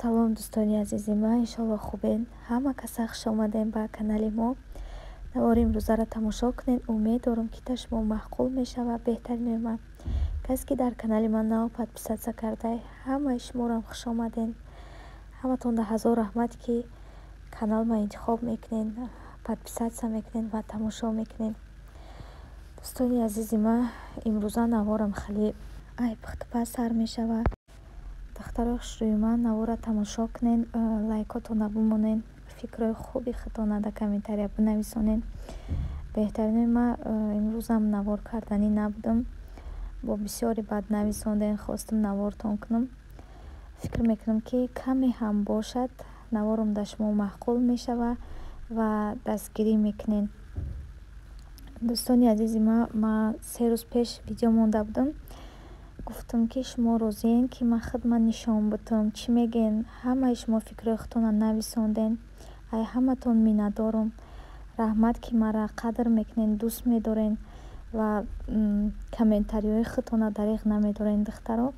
Салом, дӯстони азизи ман, иншолло хубен. Ҳама каса хуш омадем ба канали мо. Навори имрӯзаро тамошо кунед. Умед дорам, ки та шумо маъқул мешавад. Беҳтаринои ман, касе ки дар канали ман нав подписаться кардай, ҳамаи шуморам хуш омаден. Ҳаматонда ҳазор раҳмат, ки канал ма интихоб мекунен, подписаться мекунен ва тамошо мекунен. Дӯстони азизи ман, имрӯза наворам хеле ай пухтупаз сар мешавад. Духтарои хушрӯи ман, наворро тамошо кунен, лайкотона бимонен, фикрҳои хуби худтона дар комментария бинависонен. Беҳтаринои ман, имрӯзам навор карданӣ набудам, бо бисёре бад нависонден, хостам навортон кунам. Фикр мекунам, ки каме ҳам бошад, наворам дар шумо маъқул мешавад ва дастгирӣ мекунен. Дӯстони азизи ман, ман 3 рӯз пеш видео монда будам, гуфтам, ки шумо розиен, ки ман худман нишон бутам, чӣ мегӯен? Ҳамаи шумо фикрҳои худтонро нависонден. Ай ҳаматон миннатдорам. Раҳмат, ки маро қадр мекунен, дӯст медорен ва комментариҳои худтонро дареғ намедорен. Духтаро,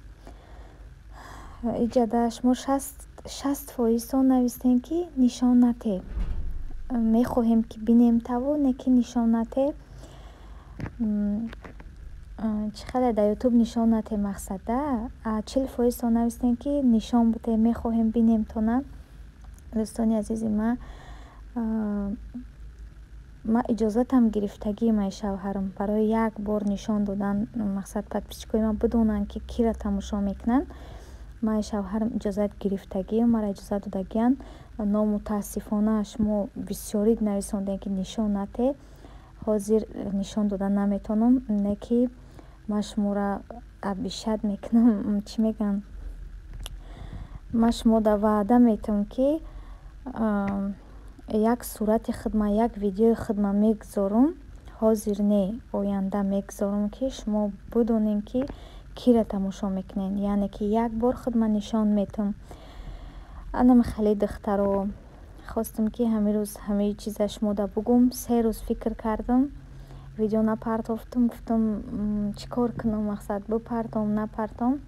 иҷада шумо 60 фоизтон навистен, ки нишон нате, мехоҳем, ки бинем таву, не ки нишон нате. Чӣ хеле дар Ютуб нишон нате мақсада. 40 фоизтон навистем, ки нишон буте, мехоҳем бинем тона. Дӯстони азизи ман, ман иҷозатам гирифтагиам ай шавҳарам барои як бор нишон додан. Мақсад, подписчикои ман бидонанд, ки киро тамошо мекунанд. Ман ай шавҳарам иҷозат гирифтагиам, маро иҷозат додагианд. Номутаассифона, шумо бисёрид нависондем, ки нишон нате. Ҳозир нишон дода наметавонам, не ки ман шуморо обещать мекунам, чӣ мегӯянд, ман шумода ваъда метавам, ки як сурати худма, як видеои худма мегузорам. Ҳозир не, оянда мегузорам, ки шумо бидонед, ки киро тамошо мекунед, яъне ки як бор худма нишон метавам. Анам хеле, духтаро, хостам, ки ҳамин рӯз ҳамаи чиза шумода бугум. 3 рӯз фикр кардам, видео напартофтам, гуфтам, чӣ кор кунам, мақсад, бипартом, напартом.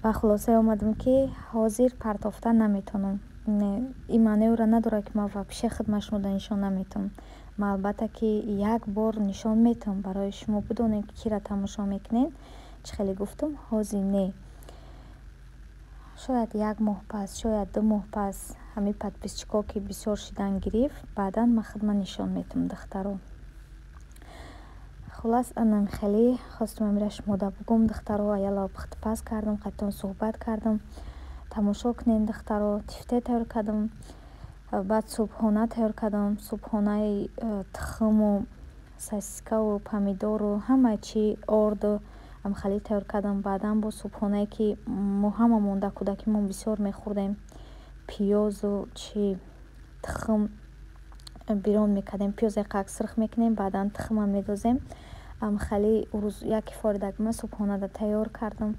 Ба хулосае омадам, ки ҳозир партофта наметавонам. Ин маънеро надорад, ки ман вообще худма шумода нишон наметавам. Ман албатта ки як бор нишон метавам, барои шумо бидонед, ки киро тамошо мекунед. Чӣ хеле гуфтам, ҳозир не, шояд як моҳ пас, шояд 2 моҳ пас, ҳамин подписчикҳо ки бисёр шидан гирифт, баъдан ман худма нишон метавам, духтаро. Хуллас, анам хеле хостам амира шумода бугум. Духтаро, аяло пухтупаз кардам, қайтон суҳбат кардам. Тамошо кунед, духтаро. Тифте тайёр кардам, баъд субҳона тайёр кардам, субҳонаи тухму сосискаву помидору ҳама чи, орду амхалӣ тайёр кардам. Баъдан бо субҳонае, ки мо ҳамамон дар кӯдакимон бисёр мехӯрдем, пиёзу чи, тухм бирон мекардем, пиёзе қак сирх мекунем, баъдан тухма медозем. Амхалӣ урӯз яке форидагима субҳонада тайёр кардам.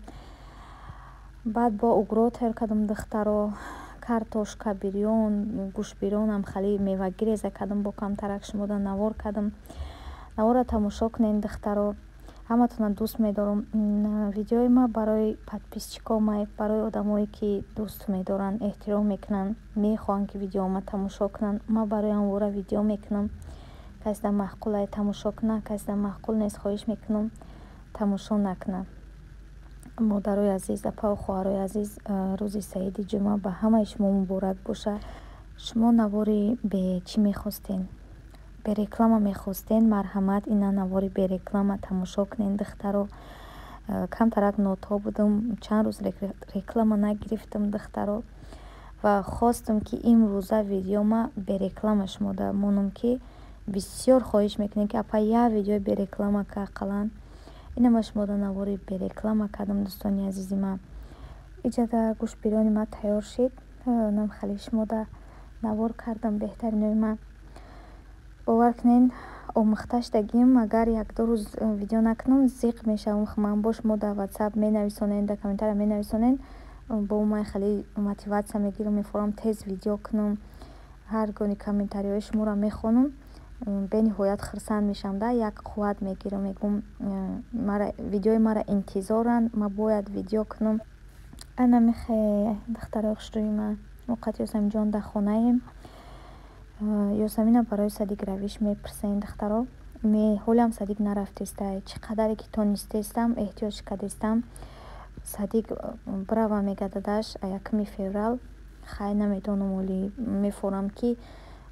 Баъд бо угро тайёр кардам, духтаро, картошка бирён, гӯшт бирён, амхалӣ мевагӣ реза кардам, бо камтарак шумода навор кардам. Наворро тамошо кунед, духтаро. Ҳаматонро дӯст медорам. Видеои ма барои подписчикомай, барои одамое ки дӯст медоранд, эҳтиром мекунанд, мехоҳанд, ки видеома тамошо кунанд. Ман барои ҳамвора видео мекунам. Касе маъқулае, тамошо кунад, касе маъқул нест, хоҳиш мекунам, тамошо накунад. Модарои азиз, апаву хоҳарои азиз, рӯзи саиди ҷумъа ба ҳамаи шумо муборак бошад. Шумо навори бе чӣ мехостем? Береклама мехостен, марҳамат, ина навори береклама тамошо кунен, духтаро. Камтарак нота будам, чанд рӯз реклама нагирифтам, духтаро, ва хостам, ки имрӯза видеома береклама шумода монам, ки бисёр хоҳиш мекунем, ки апа, як видеои береклама ка ақаллан. Ина ма шумода навори береклама кардам, дӯстони азизи ман. Иҷада гӯшт бирёни ма тайёр шид, намхали шумода навор кардам. Беҳтаринои ман, бовар кунед, омӯхта шудагим. Агар якду рӯз видео накунам, зиқ мешавам. Ман бо шумо дар Ватсап менависонед, дар комментария менависонед, бо ман хеле мотиватсия мегирам, мефорам тез видео кунам. Ҳар гоҳи комментариҳои шуморо мехонам, бениҳоят хурсанд мешавам, да як қувват мегирам, мегӯм, видеои маро интизоранд, ман бояд видео кунам. Ана михе, духтарои хушрӯи ман, вақт Ёсаминҷон дар хонаем. Ёсамина барои садик равиш мепурсем, духтаро. Ҳолиам садик нарафтеста, чӣ қадаре ки тонистестам, эҳтиёҷ кардестам. Садик бирава, мега дадаш, 1 феврал. Хай, намедонам, оли мефорам, ки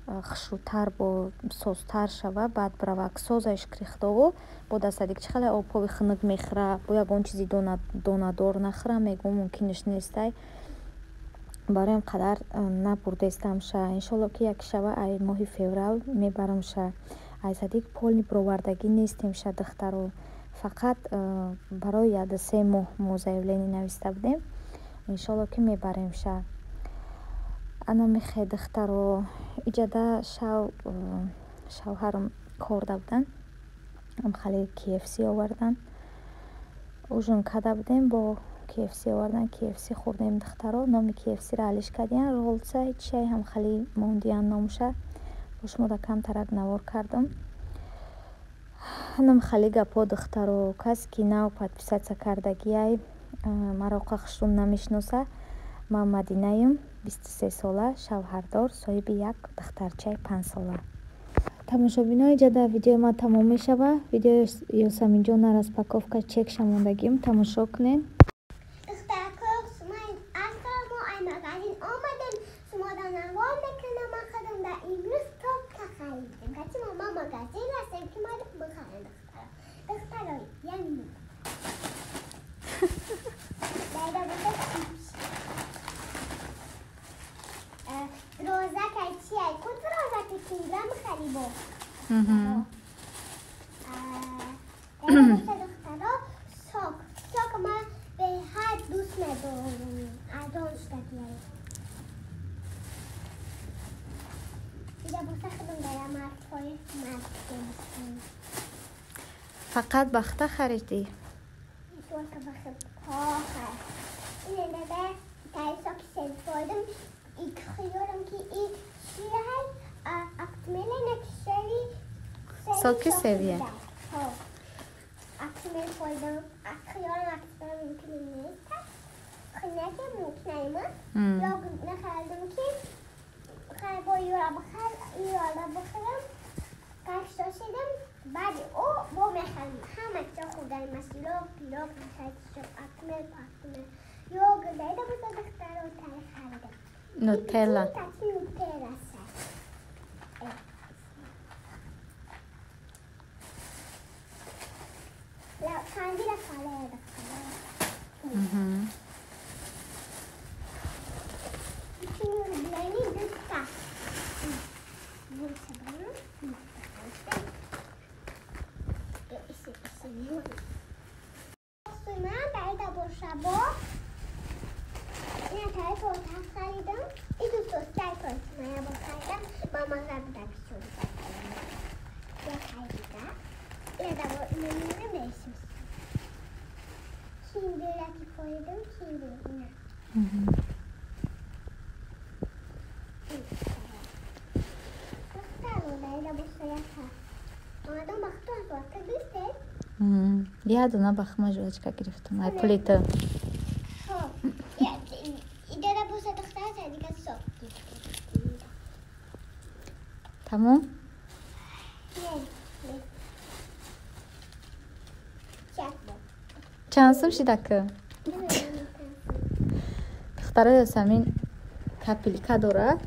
хушрӯтар, бо созтар шава, баъд бирава. Созаи, шукри худово. Бо дар садик чӣ хеле обҳои хунук мехӯра, бо ягон чизи донадор нахӯра, мегӯм, мумкинаш нестай. Барои ин қадар набурдестамша. Иншолло, ки як шава, ай моҳи феврал мебарамша. Ай садик полный бировардагӣ нестемша, духтаро, фақат барои 1-3 моҳ мо заявление нависта будем. Иншолло, ки мебаремша. Ана михе, духтаро, иҷада шав шавҳарам корда буданд, хеле KFC овардан. Ужин карда будем, бо KFC овардан, KFC хӯрдем, духтаро. Номи KFC-ро алиш кардиян, ролса чай ҳам хеле мондиян номша. Бо шумода камтарак навор кардам. Ҳанам хеле гапҳо, духтаро. Касе ки нав подписаться кардагиай, маро хушрӯм намешиноса, ман Мадинаем, 23 сола, шавҳардор, соҳиби як духтарчаи 5 сола. Тамошобино, иҷада видеои ман тамом мешавад. Видеои Ёсаминҷона распаковка чекша мондагим, тамошо кунед. Духтаракҳои шумо, мо ай магазин омадем, шумода навор мекунам. Ман худам дар имрӯз топка харидем. Кати мо магазин растем, ки ма бихарем, духтаро. Духтаро, яъне дайда боша чипс. Роза кай чи ай? Куд роза ки киндра мехари бо. Дайда боша, духтаро, сок. Сок ма беҳад дӯст медорам. Арзон шудагиай. Ида боша худам дар мардҳои мард гирифтам. Фақат бахта харидӣ? Только бахта. Ин дада тай соки селфодим. И хиёлам ки и чиай актмеле накшери. Соки севия. Актмел фойдам. Хиёлам актмел мумкин нест. Хинаки мумкин айма. Ё нахардам ки хай бо юра бихар, юра бихарам. Кашто шидам. Баъди ӯ бо мехарам. Ҳама чизо хӯрдани масилок, пирог, шо актмел, пактмел. Йогурт дайда боса, духтаро, тай харидам. Нутелла. Таки нутелла са. Қандила фале, духтаро. Чини дута. Буса барам. Ман дайда боша бо ина тай торта харидам. И ду состай торт мая бо харидам. Мама забда бисёр. Я харида. Ина да бо намедонам бесим. Киндерати харидам, киндер ина. Духтаро, дайда боша яка. Омадам бахту аз вақта гирифтед? Я дона бахма жвачка гирифтам. Ай пули ту. Хоб. Идара боса, духтара, дига сок гирифтем. Тамом? Не, не. Чак бо. Чанд сум шидака? Духтаро, Ёсамин копилка дорад.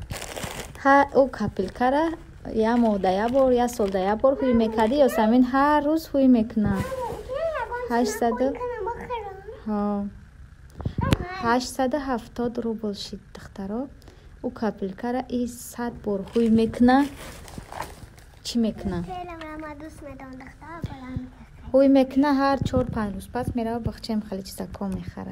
Ҳа, ӯ копилкара Я моҳ да як бор, як сол да як бор ҳуй мекардӣ, Ёсамин ҳар рӯз ҳуй мекунад. 870 рубл шид, духтаро. Ӯ капелькара и 100 бор ҳуй мекуна. Чӣ мекуна? Ҳуй мекуна, ҳар 4-5 рӯз пас мерава, бахчаем, хеле чизако мехарад.